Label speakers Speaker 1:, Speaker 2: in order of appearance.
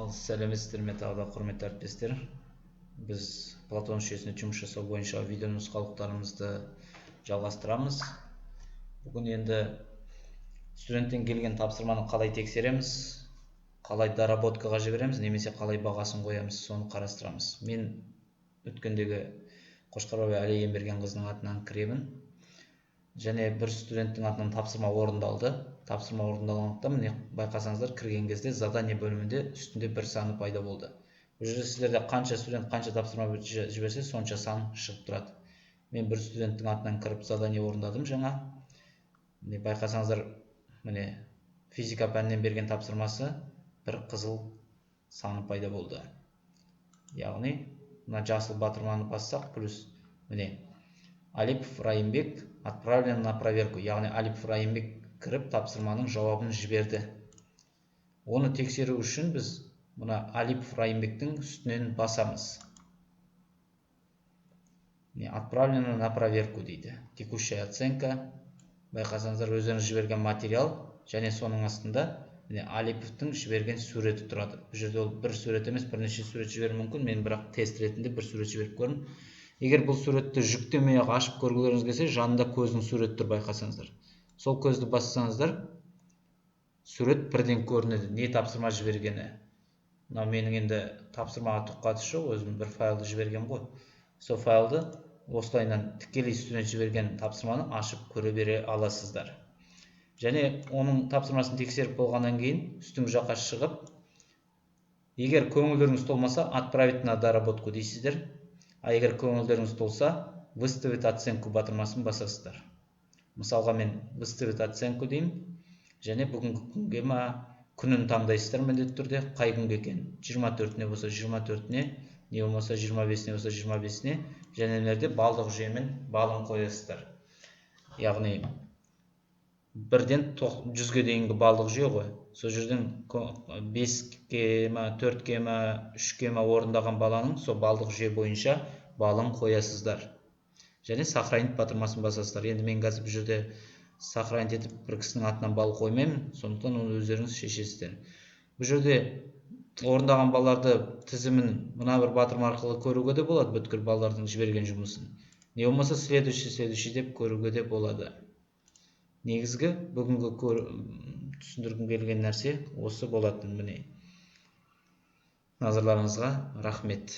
Speaker 1: Ал сәлеметсіздер ме тағы да, құрметті әріптестер! Біз Платон жүйесінде жұмыс жасау бойынша видео нұсқаулықтарымызды жалғастырамыз. Бүгін енді студенттен келген тапсырманы қалай тексереміз, қалай доработкаға жібереміз немесе қалай бағасын қоямыз, соны қарастырамыз. Мен өткендегі Қошқарбаева Әлия Ембергенқызының атынан кіремін және бір студенттің атынан тапсырма орындалды. Тапсырма орындалғандықтан, міне, байқасаңыздар, кірген кезде задание бөлімінде үстінде бір саны пайда болды. Бұл жерде сіздерде қанша студент қанша тапсырма жіберсе, сонша сан шығып тұрады. Мен бір студенттің атынан кіріп, задание орындадым жаңа. Міне, байқасаңыздар, міне, физика пәнінен берген тапсырмасы, бір қызыл саны пайда болды. Яғни мына жасыл батырманы бассақ, плюс, міне, Алипов Райымбек, отправлен на проверку. Яғни Алипов Райымбек кіріп, тапсырманың жауабын жіберді. Оны тексеру үшін біз мына Алипов Райымбектің үстінен басамыз. Міне, «Отправлено на проверку» дейді. Текущая оценка, байқасаңыздар, өздеріңіз жіберген материал және соның астында, міне, Алиповтың жіберген суреті тұрады. Бұл жерде ол бір сурет емес, бірнеше сурет жіберуі мүмкін. Мен бірақ тест ретінде бір сурет жіберіп көрдім. Егер бұл суретті жүктемей ақ ашып көргілеріңіз келсе, жанында көздің суреті тұр, байқасаңыздар. Сол көзді бассаңыздар, сурет бірден көрінеді, не тапсырма жібергені. Мынау менің енді тапсырмаға түк қатысы жоқ, өзім бір файлды жіберген ғой. Сол файлды осылайынан тікелей студент жіберген тапсырманы ашып көре бере аласыздар. Және оның тапсырмасын тексеріп болғаннан кейін үстіңгі жаққа шығып, егер көңілдеріңіз толмаса, «Отправить на доработку» дейсіздер. А егер көңілдеріңіз толса, «Выставить оценку» батырмасын басасыздар. Мысалға, мен «Выставить оценку» деймін және бүгінгі күнге ма, күнін таңдайсыздар міндетті түрде, қай күнге екенін. 24-іне болса, 24-іне, не болмаса 25-іне болса, 25-іне. Және мына жерде балдық жүйемен балын қоясыздар. Яғни 1-ден 100-ге дейінгі балдық жүйе ғой. Сол жерден 5-ке ма, 4-ке ма, 3-ке ма орындаған баланың сол балдық жүйе бойынша балын қоясыздар және «Сохранить» батырмасын басасыздар. Енді мен қазір бұл жерде сохранить етіп, бір кісінің атынан балл қоймаймын, сондықтан оны өздеріңіз шешесіздер. Бұл жерде орындаған балаларды тізімін мына бір батырма арқылы көруге де болады, бүткіл балалардың жіберген жұмысын, не болмаса «Следующий, следующий» деп көруге де болады. Негізгі бүгінгі түсіндіргім келген нәрсе осы болатын. Міне, назарларыңызға рахмет.